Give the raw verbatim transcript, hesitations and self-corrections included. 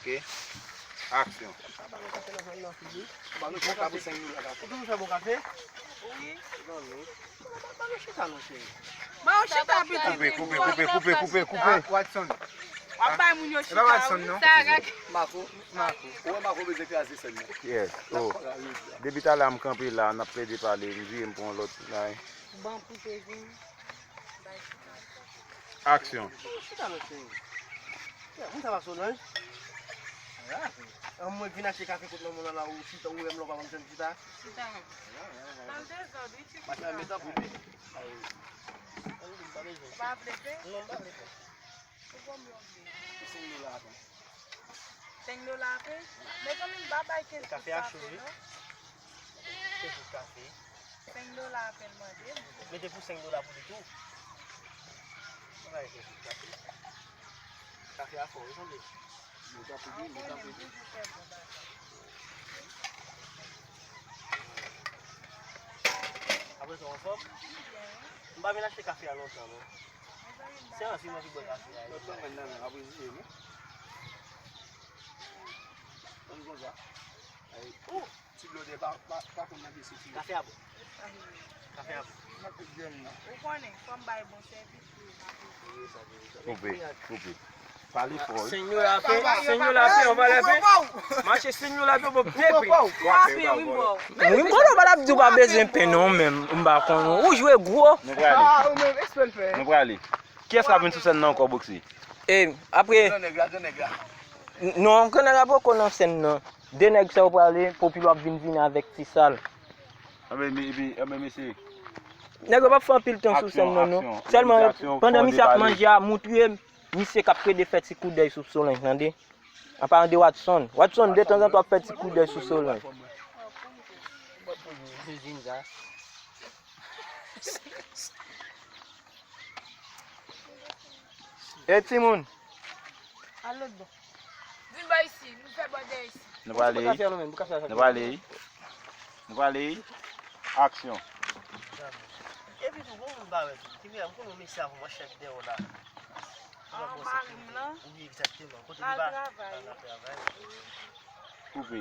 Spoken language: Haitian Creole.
Ok. Aksyon. Ba nou chita pou senk dola kafe. Ou toujou fè bon kafe? Wi. Ba nou chita non, cheri. Ba yo chita piti. Koupe, koupe, koupe, koupe, koupe, koupe. Ah, Watson. W ap bay moun yo E pa chita. Watson, non? Sa, gade. Mako, Mako. Ou wè Mako bezwen kraze sèn nan. Yes. Oh. Depi talè m kanpe la, n ap plede pale, m vire m pran lòt. Ay. Ban pou te vin. Aksyon. Chita non, cheri. Ya, moun sa pa Solanj. An mwen vin achte kafe kot nan moun la ou chita ou wè m lò pa ban m chita. Chita non. Nan dezòd, wi, ti Mache a metan pou li. Ou pa vle pe? Non, m pa vle fè. Ou ban m yon vle. Senk dola apen. Senk dola ape? Mezanmi, m pa bay kenz pou kafe non. Kenz pou kafe. Senk dola ape l mande m. Mete pou senk dola pou li tou. Bagay kenz pou kafe. Kafe a fò, wi, sanble. Mete pou li, mete pou li. Apre sa, w anfòm? M pa vin achte kafe a lontan, non. Se ansi mwen ki bwè kafe a. Mwen pran mwen nan men, apre ziye, non. Konn konsa. Ay, oh! Ti blòdè pa, pa, pa konn nan desi ti. Kafe a bon. Kafe a bon. Nan kout grenn nan. Ou konnen, fò m bay bon sèvis pou yo. Koupe, koupe. Pale fò, wi. Senyo la pe, senyo la pe, ou pa la pe. Mache senyo la pe, bon, pepe. Ou ape, wi, bò. Wi, m konnen w pa t ap di w pa bezwen pen non, men m pa konn ou jwe gwo. Nou prale. Ah, ou menm, eksprè l fè. Nou prale. Kiyès k ap vin sou sèn nan ankò, Boxy? E, apre, Gran nèg la, gran nèg la. non, gran nèg la poko nan sèn nan. De nèg sa yo prale, Popilwa ap vin vini avèk Ti Sal. Anben, epi, anben, mesye. Nèg yo p ap fè anpil tan sou sèn nan, non. Sèlman, pandan misye ap manje a, moutre m, misye k ap plede fè ti koudèy sou Solanj, tande. An palan de Watson. Watson, detanzantan, w ap fè ti koudèy sou Solanj. E timoun. Al lòt bò. Vin bò isi, nou fè bò dèyè isi. Nou prale. Nou prale. Nou prale. Aksyon. Epi tou, bon, moun ba wè tou. Ki vle, m konnen mesye avè mwen chèk dèyè w la. Ah, mari m lan. Wi, egzakteman. Kote Al li ba? Travay. Al travay. Koupe.